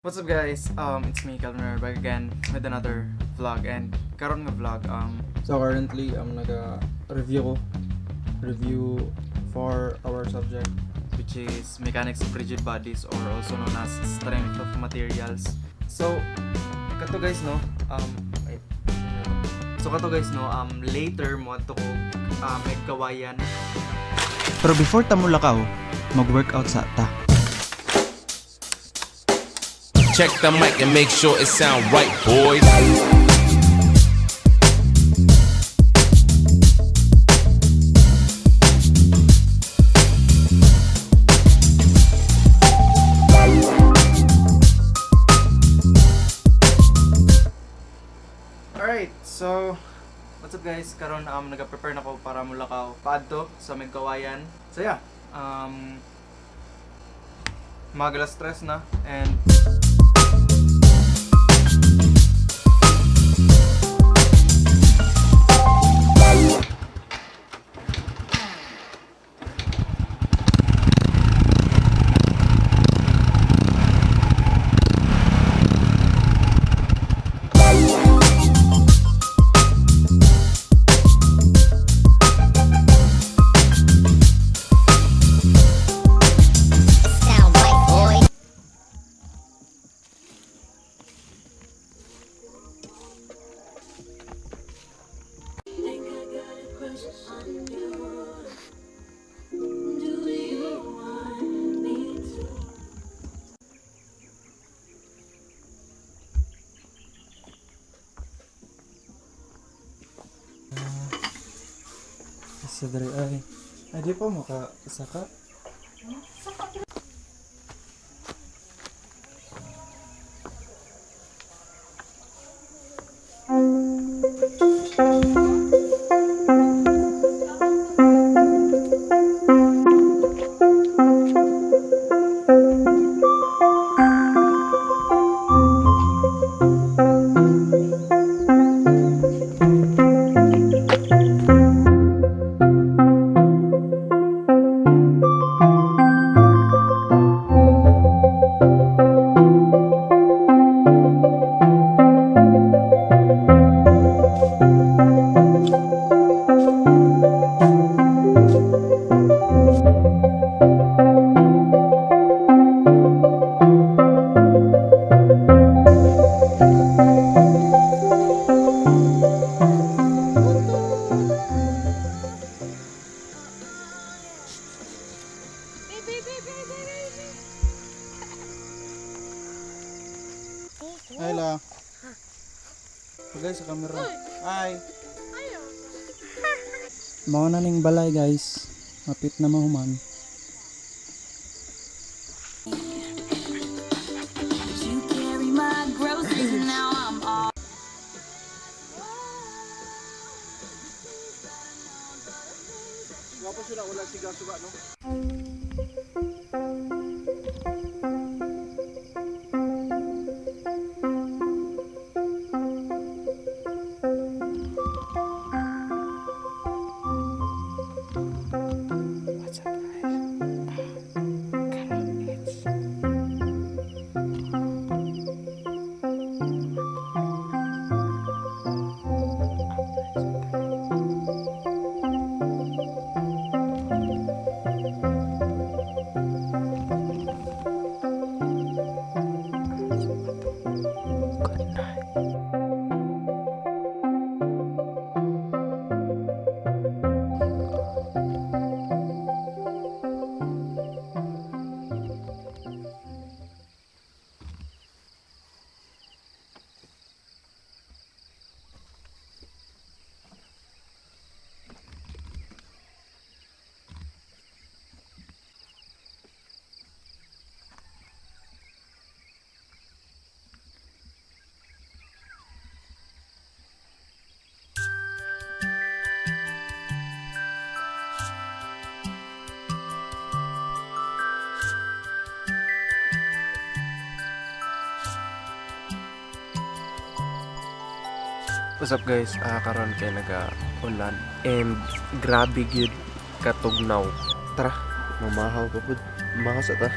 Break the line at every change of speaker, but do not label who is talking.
What's up, guys? It's me, Calvin Rivera, back again with another vlog, and karon nga vlog, so currently naga review ko, review for our subject, which is mechanics of rigid bodies or also known as strength of materials. So kato guys, no, wait. So kato guys, no, later mo ko Meycauayan. Pero before ta mulakaw, mag-workout sa ta.
Check the mic and make sure it sound right, boys.
Alright, so what's up, guys? Karon naga-prepare na ko para mulakaw paadto sa Meycauayan. So yeah, mag alas 3 na and
Sound right, boy.
Think I got a crush on you. Do you want me to?
Sa diri ay di pa makasaka.
Baby, baby.
Hi la. Pagay sa camera. Hi. Mao na ning balay, guys. Mapit na mahuman.
You carry my groceries and now I'm all.
What's up, guys? Karon it's Good night. What's up, guys? Karon kay naga ulan and grabe gyud katugnaw. Tara, mamahaw pa pud. Mahaw sa ta.